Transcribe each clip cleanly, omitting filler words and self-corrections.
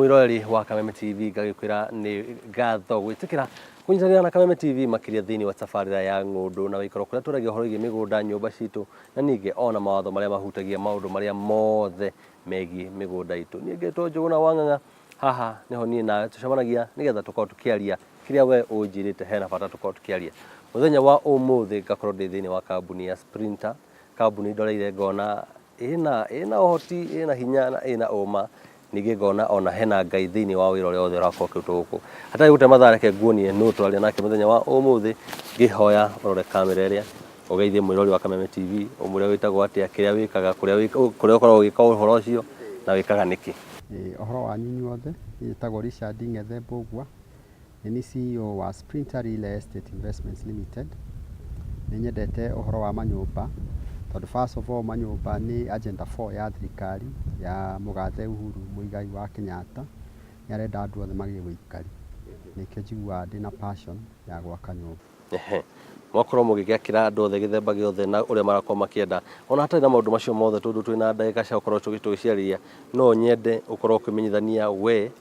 Mwĩroreri wa Kameme TV, ngagĩkwĩra nĩ ngatho gwĩtĩkĩra kũnyitanĩra na Kameme TV, makĩria thĩinĩ wa tabarĩra ya Ng'ũndũ na Wĩikaro, kũrĩa twaragia ũhoro wĩgiĩ mĩgũnda, nyũmba citũ, na ningĩ ona mawatho marĩa mahutagia maũndũ marĩa mothe megiĩ mĩgũnda itũ. Niĩ ngetwo Njũgũna wa Ng'ang'a. Haha nĩho niĩ nawe tũcemanagia nĩgetha tũkorwo tũkĩaria kĩrĩa we ũnjĩrĩte hena bata tũkorwo tũkĩaria. Mũthenya wa ũmũthĩ ngakorwo ndĩ thĩinĩ wa kambuni ya Sprinter, kambuni ndoreire ngona ĩna ũhoti, ĩna hinya na ĩna ũma. Ningĩ ngona ona hena Ngai thĩinĩ wa wĩra ũrĩa wothe ũrakorwo ũkĩrutwo gũkũ. Hatarĩ gũte mathaa, reke nguonie nũ tũraria nake mũthenya wa ũmũthĩ. Ngĩhoya ũrore kamera ĩrĩa, ũgeithie mwĩrori wa Kameme TV, ũmwĩre wĩtagwo atĩa, kĩrĩa wĩkaga, kũrĩa ũkoragwo ũgĩka ũhoro ũcio na wĩkaga nĩkĩ. Ũhoro wanyu inyuothe, niĩ njĩtagwo Richard Ng'ethe Mbũgua, nĩ niĩ CEO wa Sprinter Real Estate Investments Limited. Nĩ nyendete ũhoro wa manyũmba tondũ first of all manyũmba nĩ agenda 4 ya thirikari ya mũgathe Uhuru Muigai wa Kenyatta. Nĩ arenda andũ othe magĩe ũikari. Nĩkĩo njiguaga ndĩna passion ya gwaka nyũmba. Ehe. Mwakorwo mũgĩgĩakĩra andũ othe gĩthemba gĩothe na ũrĩa marakorwo makĩenda. Ona hatarĩ na maũndũ macio mothe, tondũ twĩna ndagĩka cia gũkorwo tũgĩciarĩria, no nyende ũkorwo ũkĩmenyithania we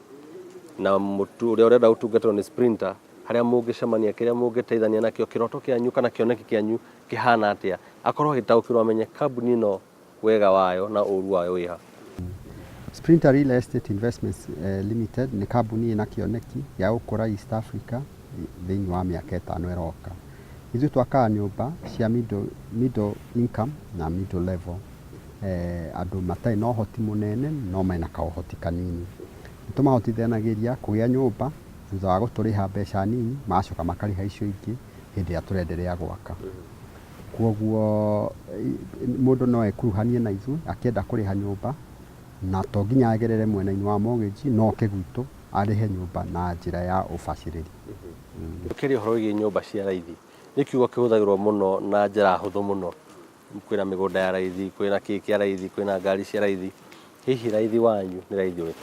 na mũtu ũrĩa ũrenda gũtungatĩrwo nĩ Sprinter, harĩa mũngĩcemania, kĩrĩa mũngĩteithania nakĩo, kĩroto kĩanyu kana kĩoneki kĩanyu kĩhana atĩa, akorwo agĩtaũkĩrwo amenye kambuni ĩno wega wayo na ũru wayo wĩha. Sprinter Real Estate Investments Limited nĩ kambuni ĩna kĩoneki gĩa gũkũra East Africa thĩinĩ wa mĩaka 5 ĩroka. Ithuĩ twakaga nyũmba cia middle income na middle level, andũ matarĩ na ũhoti mũnene no mena kaũhoti kanini. Nĩ tũmahotithanagĩria kũgĩa nyũmba thutha wa gũtũrĩha mbeca nini, magacoka makarĩha icio ingĩ hĩndĩ ĩrĩa tũrenderea gwaka. Koguo mũndũ no ekuruhanie na ithuĩ akĩenda kũrĩha nyũmba, na to nginya agerere mwena-inĩ wa mortgage, no oke gwitũ arĩhe nyũmba na njĩra ya ũbacĩrĩri. Tũkĩaria ũhoro wĩgiĩ nyũmba cia raithi, nĩ kiugo kĩhũthagĩrwo mũno na njĩra hũthũ mũno. Kwĩna mĩgũnda ya raithi, kwĩna kĩ kĩa raithi, kwĩna ngari cia raithi. Hihi raithi wanyu nĩ raithi ũrĩkũ?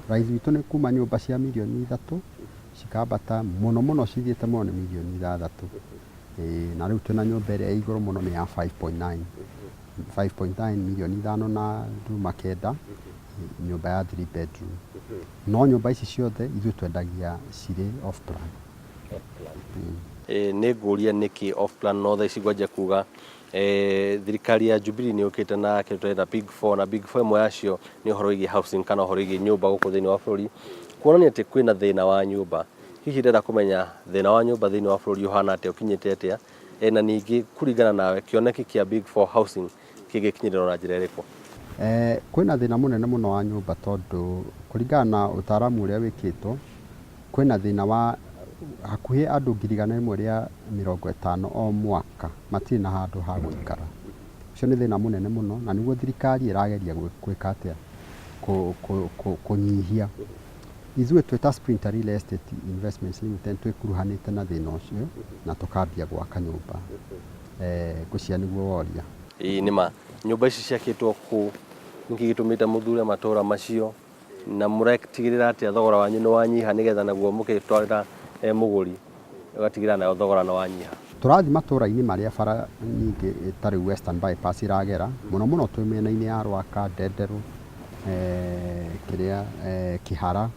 Raithi witũ nĩ kuma nyũmba cia mirioni 3 cikambata, mũno mũno cithiĩte mũno nĩ mirioni 6. Ĩĩ, na rĩu twĩna nyũmba ĩrĩa ĩ igũrũ mũno nĩ ya 5.9 5.9 mirioni 5 na nduruma 9, nyũmba ya 3 bedroom. No nyũmba ici ciothe ithuĩ twendagia cirĩ off plan. Ĩ, nĩ ngũria nĩkĩ off plan? No thaa ici ngwanjia kuga thirikari ya Jubilee nĩ yũkĩte na kĩndũ tũreta Big Four, na Big Four ĩmwe yacio nĩ ũhoro wĩgiĩ housing kana ũhoro wĩgiĩ nyũmba gũkũ thĩinĩ wa bũrũri, kuonania atĩ kwĩna thĩna wa nyũmba. Hihi ndĩrenda kũmenya thĩna wa nyũmba thĩinĩ wa bũrũri ũhana atĩa, ũkinyĩte atĩa, na ningĩ kũringana nawe kĩoneki kĩa Big Four housing kĩngĩkinyĩrĩrwo na njĩra ĩrĩkũ? Kwĩna thĩna mũnene mũno wa nyũmba tondũ kũringana na ũtaaramu ũrĩa wĩkĩtwo, kwĩna thĩna wa hakuhĩ andũ 150,000 o mwaka matirĩ na handũ ha gũikara. Ũcio nĩ thĩna mũnene mũno na nĩguo thirikari ĩrageria gwĩka atĩa, kũnyihia. Ithuĩ twĩ ta Sprinter Real Estate Investments Limited twĩkuruhanĩte na thĩna ũcio na tũkambia gwaka nyũmba. Ngwĩciria nĩguo woria. Ĩĩ nĩ ma. Nyũmba ici ciakĩtwo kũ? Nĩkĩ gĩtũmĩte mũthure matũra macio? Na mũratigĩrĩra atĩa thogora wanyu nĩ wanyiha, nĩgetha naguo mũkĩtwarĩra mũgũri ũgatigĩrĩra nayo thogora nĩ wanyiha? Tũrathiĩ matũra-inĩ marĩa bara nyingĩ ta rĩu Western Bypass ĩragera, mũno mũno twĩ mĩena-inĩ ya Rwaka, Ndenderũ, kĩrĩa, Kĩhara,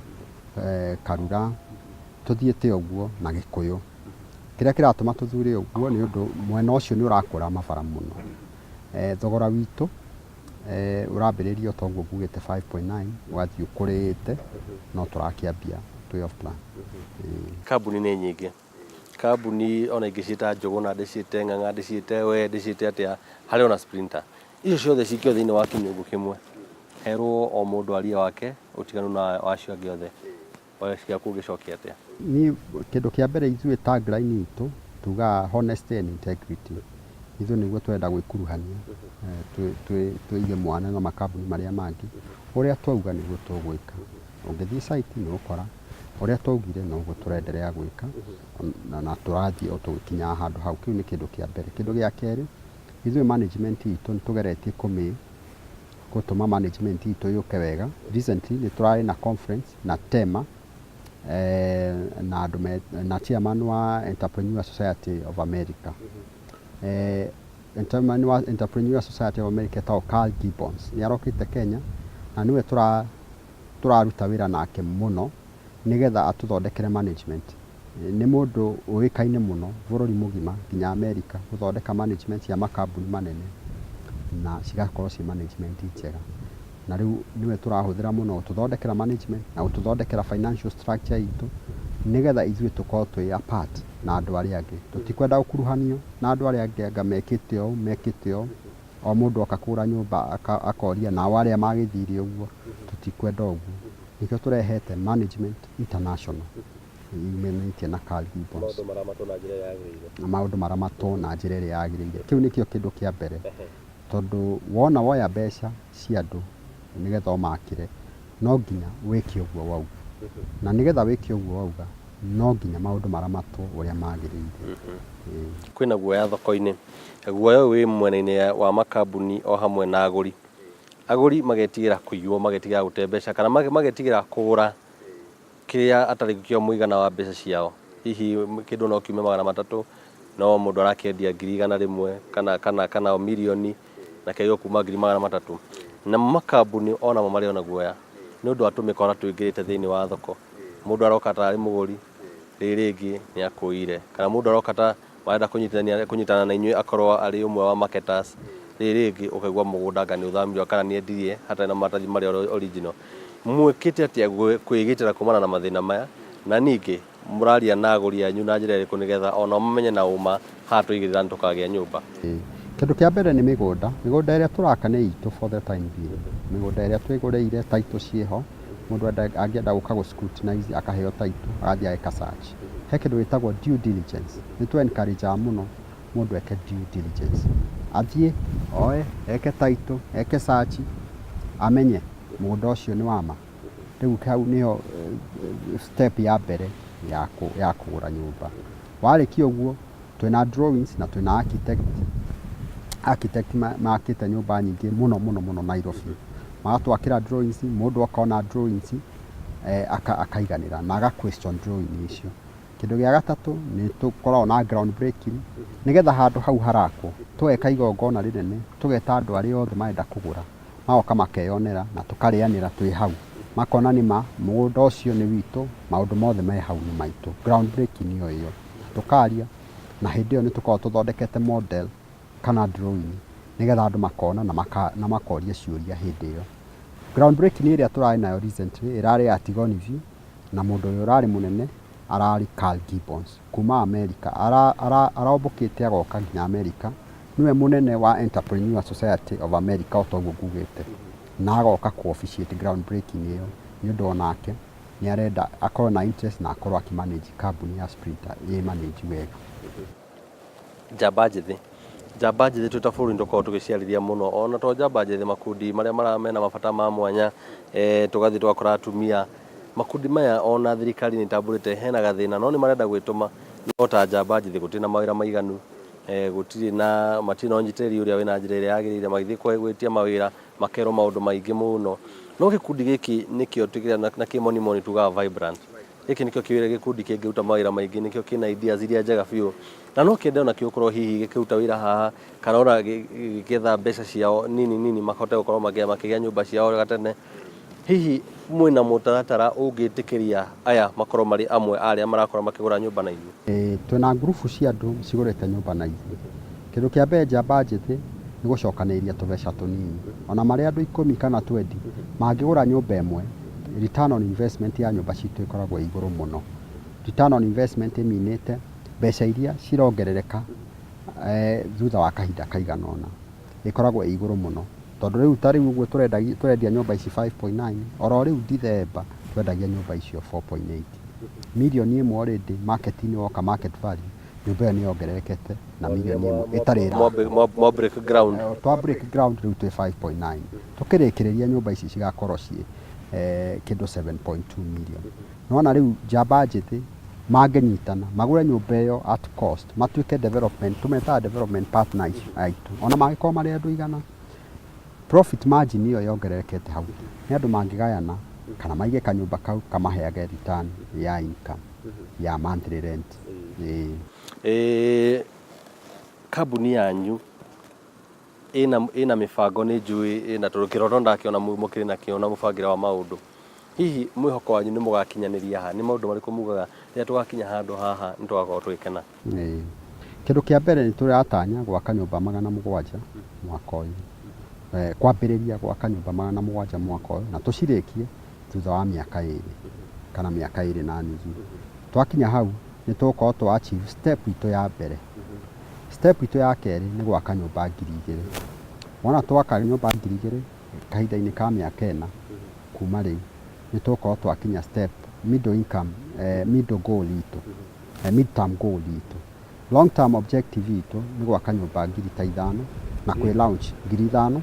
Karura, tũthiĩte ũguo na Gĩkũyũ. Kĩrĩa kĩratũma tũthure ũguo nĩ ũndũ mwena ũcio nĩ ũrakũra mabara mũno. Thogora witũ ũrambĩrĩria o toguo ngugĩte 5.9 ũgathiĩ ũkũrĩte, no tũrakĩambia twĩ off plan. Kambuni nĩ nyingĩ, kambuni ona ingĩ ciĩta Njũgũna, ndĩciĩte Ng'ang'a, ndĩciĩte we, ndĩciĩte atĩa, harĩ ona Sprinter. Icio ciothe cikio thĩinĩ wa kĩnyũngũ kĩmwe, herwo o mũndũ arie wake ũtiganu na wacio angĩ othe, we ciaku ũngĩcokia atĩa? Niĩ kĩndũ kĩa mbere, ithuĩ tagline itũ tugaga "honesty and integrity". Ithuĩ nĩguo tũrenda gwĩkuruhania, tũige mwana na makambuni marĩa mangĩ. Ũrĩa twauga nĩguo tũgwĩka. Ũngĩthiĩ site nĩ ũgũkora ũrĩa twaugire noguo tũrenderea gwĩka na tũrathiĩ o tũgĩkinyaga handũ hau. Kĩu nĩ kĩndũ kĩa mbere. Kĩndũ gĩa kerĩ, ithuĩ management itũ nĩ tũgeretie kũmĩ gũtũma management itũ yũke wega. Recently nĩ tũrarĩ na conference na Tema na andũ na chairman wa Entrepreneur Society of America. Chairman wa Entrepreneur Society of America etagwo Carl Gibbons. Nĩ arokĩte Kenya na nĩwe tũra tũraruta wĩra nake mũno nĩgetha atũthondekere management. Nĩ mũndũ ũĩkaine mũno bũrũri mũgima nginya America gũthondeka management cia makambuni manene na cigakorwo ciĩ management njega. Na rĩu nĩwe tũrahũthĩra mũno gũtũthondekera management na gũtũthondekera financial structure itũ nĩgetha ithuĩ tũkorwo twĩ apart na andũ arĩa angĩ. Tũtikwenda gũkuruhanio na andũ arĩa angĩ anga mekĩte ũũ mekĩte ũũ, o mũndũ oka kũgũra nyũmba akoria nao arĩa magĩthire ũguo, tũtikwenda ũguo. Nĩkĩo tũrehete management international yumanĩtie na Carl Gibbons. Maũndũ maramatwo na njĩra ĩrĩa yagĩrĩire. Na maũndũ maramatwo na njĩra ĩrĩa yagĩrĩire. Kĩu nĩkĩo kĩndũ kĩa mbere, tondũ wona woya mbeca cia andũ nĩgetha ũmakĩre, no nginya wĩke ũguo wauga. Na nĩgetha wĩke ũguo wauga, no nginya maũndũ maramatwo ũrĩa magĩrĩire. Ĩĩ. Kwĩna guoya thoko-inĩ. Guoya ũyũ wĩ mwena-inĩ wa makambuni o hamwe na agũri. Agũri magetigĩra kũiywo, magetigĩra gũte mbeca kana magetigĩra kũgũra kĩrĩa atarĩ kĩo mũigana wa mbeca ciao. Hihi kĩndũ no kiume 300 no mũndũ arakĩendia 100,000 kana mirioni na kĩagĩrĩirwo kuma 300,000. Namo makambuni onamo marĩ ona guoya nĩ ũndũ wa tũmĩkora tũingĩrĩte thĩinĩ wa thoko. Mũndũ aroka tarĩ mũgũri, rĩrĩ rĩngĩ nĩ akũire. Kana mũndũ aroka ta marenda kũnyitithania kũnyitana na inyuĩ akorwo arĩ ũmwe wa marketers, rĩrĩ rĩngĩ ũkaigua mũgũnda anga nĩ ũthamirio kana nĩ endirie hatarĩ na maratathi marĩa original. Mwĩkĩte atĩa kwĩgitĩra kumana na mathĩna maya? Na ningĩ mũraria na agũri anyu na njĩra ĩrĩkũ nĩgetha onao mamenye na ũma haha twaigĩrĩra nĩ tũkagĩa nyũmba? Kĩndũ kĩa mbere nĩ mĩgũnda. Mĩgũnda ĩrĩa tũraka nĩ itũ for the time being. Mĩgũnda ĩrĩa twĩgũrĩire title ciĩho, mũndũ angĩenda gũka gũ scrutinize akaheo title agathiĩ ageka search. He kĩndũ gĩtagwo due diligence. Nĩ tũ encourage aga mũno mũndũ eke due diligence. Athiĩ, oe, eke title, eke search, amenye mũgũnda ũcio nĩ wama. Rĩu hau nĩho step ya mbere ya kũgũra nyũmba. Warĩkia ũguo, twĩna drawings na twĩna architect. Architect makĩte nyũmba nyingĩ mũno mũno mũno Nairobi. Magatwakĩra drawings, mũndũ akona drawings akaiganĩra na aga question drawing icio. Kĩndũ gĩa gatatũ nĩ tũkoragwo na ground breaking nĩgetha handũ hau harakwo tũgeka igongona rĩnene, tũgeta andũ arĩa othe marenda kũgũra magoka makeyonera na tũkarĩanĩra twĩ hau. Makona nĩma mũgũnda ũcio nĩ witũ, maũndũ mothe me hau nĩ maitũ. Ground breaking nĩyo ĩyo. Tũkaria na hĩndĩ ĩyo nĩ tũkoragwo tũthondekete model kana drawing nĩgetha andũ makona na makoria ciũria hĩndĩ ĩyo. Ground breaking ĩrĩa tũrarĩ nayo recently ĩrarĩ ya Tigoni View na mũndũ ũrĩa ũrarĩ mũnene ararĩ Carl Gibbons kuma America. Arombũkĩte agoka nginya America. Nĩwe mũnene wa Entrepreneur Society of America o toguo ngugĩte. Na agoka kũ officiate ground breaking ĩyo nĩ ũndũ onake nĩ arenda akorwo na interest na akorwo akĩ manage kambuni ya Sprinter ĩ manage wega. Njamba njĩthĩ. Njamba njĩthĩ twĩ ta bũrũri nĩ tũkoragwo tũgĩciarĩria mũno ona to njamba njĩthĩ makundi marĩa mena mabata ma mwanya, tũgathiĩ tũgakora atumia. Makundi maya ona thirikari nĩ ĩtambũrĩte hena gathĩna no nĩ marenda gwĩtũma no ta njamba njĩthĩ gũtirĩ na mawĩra maiganu, gũtirĩ na matirĩ na ũnyitĩrĩri ũrĩa wĩna njĩra ĩrĩa yagĩrĩire, magĩthiĩ gwĩtia mawĩra makerwo maũndũ maingĩ mũno. No gĩkundi gĩkĩ nĩkĩo na kĩmonimoni tugaga vibrant. Gĩkĩ nĩkĩo gĩkundi kĩngĩruta mawĩra maingĩ, nĩkĩo kĩna ideas iria njega biũ. Na no kĩende onakĩo gũkorwo hihi gĩkĩruta wĩra haha kana ona gĩkĩetha mbeca ciao nini nini mahote gũkorwo makĩgĩa nyũmba ciao gatene. Hihi mwĩna mũtaratara ũngĩtĩkĩria aya makorwo marĩ amwe a arĩa marakorwo makĩgũra nyũmba na inyuĩ? Ĩĩ twĩna ngurubu cia andũ cigũrĩte nyũmba na ithuĩ. Kĩndũ kĩa mbere njamba njĩthĩ nĩ gũcokanĩrĩria tũbeca tũnini. Ona marĩ andũ 10 kana 20 mangĩgũra nyũmba ĩmwe, return on investment ya nyũmba citũ ĩkoragwo ĩ igũrũ mũno. Return on investment ĩminĩte mbeca iria cirongerereka thutha wa kahinda kaigana ũna ĩkoragwo ĩ igũrũ mũno. Tondũ rĩu ta rĩu ũguo tũrendia nyũmba ici 5.9, oro rĩu Dithemba twendagia nyũmba icio 4.8. Mirioni 1 already market-inĩ woka market value, nyũmba ĩyo nĩ yongererekete na mirioni 1 ĩtarĩ ĩrakwo. Mwa break ground. Twa break ground rĩu twĩ 5.9. Tũkĩrĩkĩrĩria nyũmba ici cigakorwo ciĩ kĩndũ 7.2 million. Nĩwona rĩu njamba njĩthĩ mangĩnyitana magũre nyũmba ĩyo at cost, matuĩke development, tũmetaga development partners aitũ. Ona mangĩkorwo marĩ andũ 100, profit margin ĩyo yongererekete hau, nĩ andũ mangĩgayana kana maige kanyũmba kau kamaheage return ya income ya monthly rent. Ĩĩ. Kambuni yanyu ĩna mĩbango nĩ njũĩ ĩna tondũ kĩroto ndakĩona mũkĩrĩ nakĩo na mũbangĩre wa maũndũ. Hihi mwĩhoko wanyu nĩ mũgakinyanĩria ha? Nĩ maũndũ marĩkũ mugaga rĩrĩa tũgakinya handũ haha nĩ tũgakorwo tũgĩkena? Ĩĩ. Kĩndũ kĩa mbere nĩ tũratanya gwaka nyũmba 700 mwaka ũyũ. Kwambĩrĩria gwaka nyũmba 700 mwaka ũyũ na tũcirĩkie thutha wa mĩaka 2 kana mĩaka 2.5. Twakinya hau nĩ tũgũkorwo twa achieve step itũ ya mbere. Step itũ ya kerĩ nĩ gwaka nyũmba 2000. Wona twaka nyũmba 2000 kahinda-inĩ ka mĩaka 4 kuma rĩu nĩ tũgũkorwo twakinya step middle income, middle goal itũ, mid term goal itũ. Long term objective itũ nĩ gwaka nyũmba ngiri ta 5 na kwĩ launch 5000,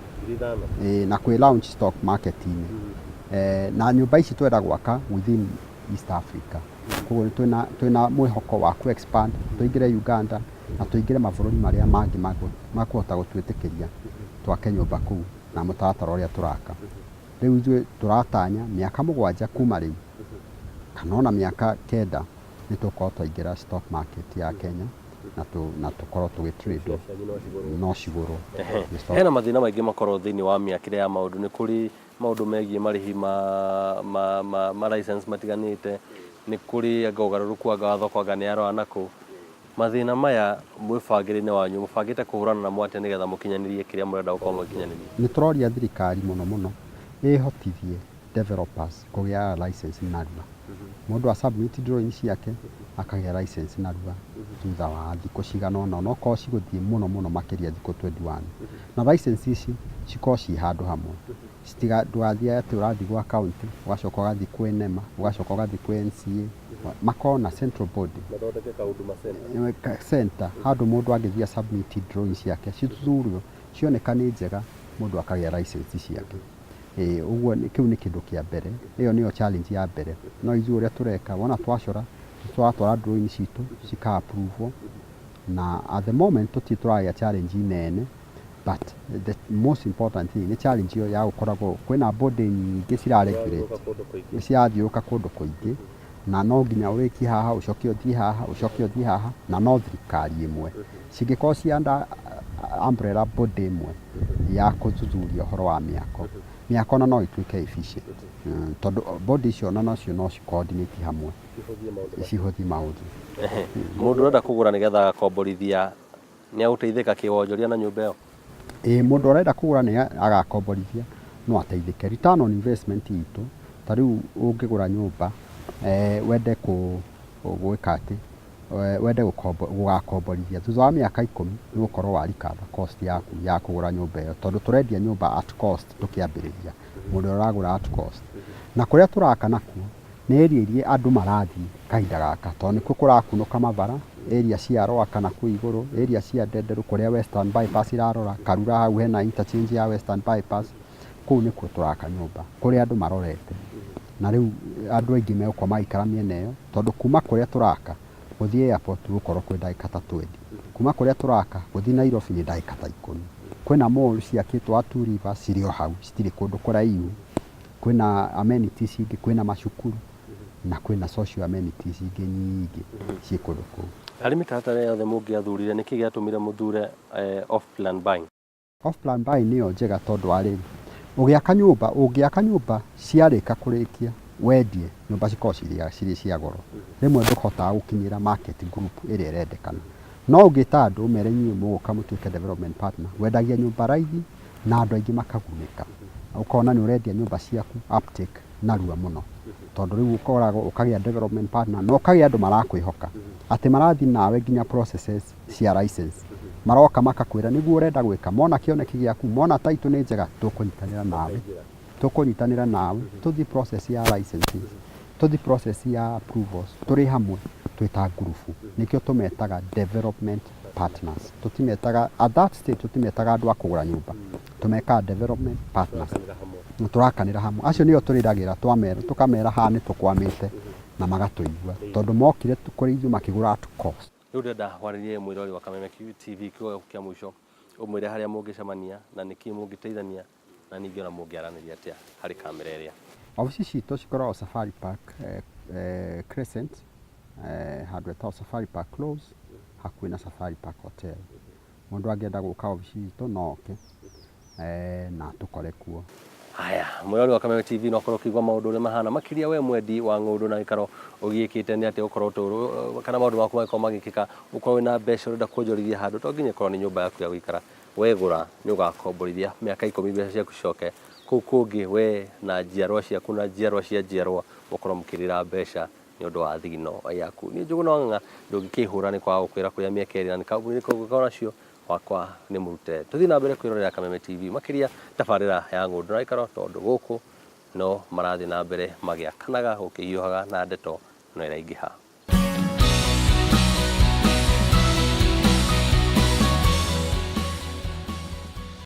na kwĩ launch stock market-inĩ. Na nyũmba ici twenda gwaka within East Africa. Koguo twĩna mwĩhoko wa ku expand tũingĩre Uganda na tũingĩre mabũrũri marĩa mangĩ makũhota gũtwĩtĩkĩria twake nyũmba kũu na mũtaratara ũrĩa tũraka. Rĩu ithuĩ tũratanya mĩaka 7 kuma rĩu kana ona mĩaka 9 nĩ tũgũkorwo twaingĩra stock market ya Kenya na tũkorwo tũgĩ trade no cigũrwo. Hena mathĩna maingĩ makorwo thĩinĩ wa mĩakĩre ya maũndũ. Nĩ kũrĩ maũndũ megiĩ marĩhi ma license matiganĩte, nĩ kũrĩ anga ũgarũrũku anga wa thoko anga nĩ arora nakũ. Mathĩna maya mwĩbangĩre-inĩ wanyu mũbangĩte kũhũrana namo atĩa nĩgetha mũkinyanĩrie kĩrĩa mũrenda gũkorwo mũgĩkinyanĩria? Nĩ tũroria thirikari mũno mũno ĩhotithie developers kũgĩa license narua. Mũndũ a submit drawing ciake akagĩa license narua thutha wa thikũ cigana ũna, onokorwo cigũthiĩ mũno mũno makĩria thikũ 21. Na license ici cikorwo ciĩ handũ hamwe. Ndũgathiĩ atĩ ũrathiĩ gwa county ũgacoka ũgathiĩ kwĩ NEMA ũgacoka ũgathiĩ kwĩ NCA, makorwo na central body mathondeke ka Huduma center, center handũ mũndũ angĩthiĩ submit drawing ciake cithuthurio cioneka nĩ njega mũndũ akagĩa license ciake. Ũguo kĩu nĩ kĩndũ kĩa mbere, ĩyo nĩyo challenge ya mbere. No ithuĩ ũrĩa tũreka wona twacora tũratwara drawing citũ cika approve na at the moment tũtirĩ tũragĩa challenge nene, but the most important thing nĩ challenge ĩyo ya gũkoragwo kwĩna body nyingĩ cira regulate cirathiũrũrũka kũndũ kũingĩ, na no nginya ũrĩkie haha ũcoke ũthiĩ haha ũcoke ũthiĩ haha, na no thirikari ĩmwe cingĩkorwo ci under umbrella body ĩmwe ya kũthuthuria ũhoro wa mĩako, mĩako na no ĩtuĩke efficient, tondũ body icio ona nacio no ci coordinate hamwe cihũthie maũndũ. Mũndũ ũrenda kũgũra nĩgetha agakomborithia nĩ agũteithĩka kĩwonjoria na nyũmba ĩyo? Ĩĩ, mũndũ ũrenda kũgũra nĩ agakomborithia no ateithĩke. Return on investment itũ ta rĩu ũngĩgũra nyũmba wende gwĩka atĩ wende gũgakomborithia thutha wa mĩaka 10 nĩ ũgũkorwo wa recover cost yaku ya kũgũra nyũmba ĩyo, tondũ tũrendia nyũmba at cost tũkĩambĩrĩria, mũndũ ũrĩa ũragũra at cost. Na kũrĩa tũraka nakuo nĩ area iria andũ marathiĩ kahinda gaka, tondũ nĩkuo kũrakunũka mabara, area cia Rwaka na kũu igũrũ, area cia Ndenderu kũrĩa Western Bypass irarora, Karura hau hena interchange ya Western Bypass, kũu nĩkuo tũraka nyũmba kũrĩa andũ marorete. Na rĩu andũ aingĩ megũkorwo magĩikara mĩena ĩyo, tondũ kuma kũrĩa tũraka gũthiĩ airport gũkorwo kwĩ ndagĩka ta 20, kuma kũrĩa tũraka gũthiĩ Nairobi nĩ ndagĩka ta 10. Kwĩna mall ciakĩtwo at Two Rivers cirĩ o hau, citirĩ kũndũ kũraihu. Kwĩna amenities ingĩ, kwĩna macukuru na kwĩna social amenities ingĩ nyingĩ ciĩ kũndũ kũu. Harĩ mĩtaratara yothe mũngĩathurire, nĩkĩ gĩatũmire mũthure off plan buying? Off plan buying nĩyo njega tondũ wa rĩrĩ, ũgĩaka nyũmba, ũngĩaka nyũmba ciarĩka kũrĩkia wendie nyũmba cikoragwo cirĩ cia goro, rĩmwe ndũhotaga gũkinyĩra market group ĩrĩa ĩrendekana. No ũngĩta andũ ũmere inyuĩ mũgũka mũtuĩke development partner, wendagia nyũmba raithi na andũ aingĩ makagunĩka. Ũkona nĩ ũrendia nyũmba ciaku uptake narua mũno, tondũ rĩu ũkoragwo ũkagĩa development partner na ũkagĩa andũ marakwĩhoka atĩ marathiĩ nawe nginya processes cia license, maroka makakwĩra nĩguo ũrenda gwĩka, mona kĩoneki gĩaku, mona title nĩ njega, tũkũnyitanĩra nawe, tũkũnyitanĩra nawe tũthiĩ process ya licenses, tũthiĩ process ya approvals, tũrĩ hamwe twĩ ta ngurubu. Nĩkĩo tũmetaga development partners. Tũtimetaga at that stage, tũtimetaga andũ a kũgũra nyũmba, tũmekaga development partners. Tũrakanĩra hamwe. Acio nĩo tũrĩragĩra, twamera tũkamera haha nĩ tũkwamĩte na magatũigua, tondũ mokire kũrĩ ithuĩ makĩgũra at cost. Rĩu ndĩrenda warĩrie mwĩrori wa Kameme TV kiugo gĩaku kĩa mũico, ũmwĩre harĩa mũngĩcemania na nĩkĩ mũngĩteithania na ningĩ ona mũngĩaranĩria atĩa harĩ kamera ĩrĩa. Obici citũ cikoragwo Safari Park Crescent, handũ hetagwo Safari Park Close, hakuhĩ na Safari Park Hotel. Mũndũ angĩenda gũka obici citũ no oke na tũkore kuo. Haya, mwĩrori wa Kameme TV no ũkorwo ũkĩigua maũndũ ũrĩa mahana makĩria we mwendi wa ng'ũndũ na gĩkaro ũgiĩkĩte nĩ atĩa ũkorwo ũtũũro kana maũndũ maku magĩkorwo magĩkĩka ũkorwo wĩna mbeca ũrenda kuonjorithia handũ to nginya ĩkorwo nĩ nyũmba yaku ya gũikara wegũra nĩ ũgakomborithia mĩaka ikũmi mbeca ciaku cicoke kũu kũngĩ we na njiarwa ciaku na njiarwa cia njiarwa mũkorwo mũkĩrĩra mbeca nĩ ũndũ wa thigino yaku. Niĩ Njũgũna wa Ng'ang'a ndũngĩkĩhũra nĩ kwaga gũkwĩra kũrĩa mĩeke ĩrĩ na nĩ kambuni ĩrĩkũ ũngĩkorwo nacio wakwa nĩ mũrute. Tũthiĩ na mbere kwĩrorera Kameme TV makĩria tabarĩra ya Ng'ũndũ na Gĩkaro tondũ gũkũ no marathiĩ na mbere magĩakanaga gũkĩhiũhaga na ndeto no ĩraingĩha.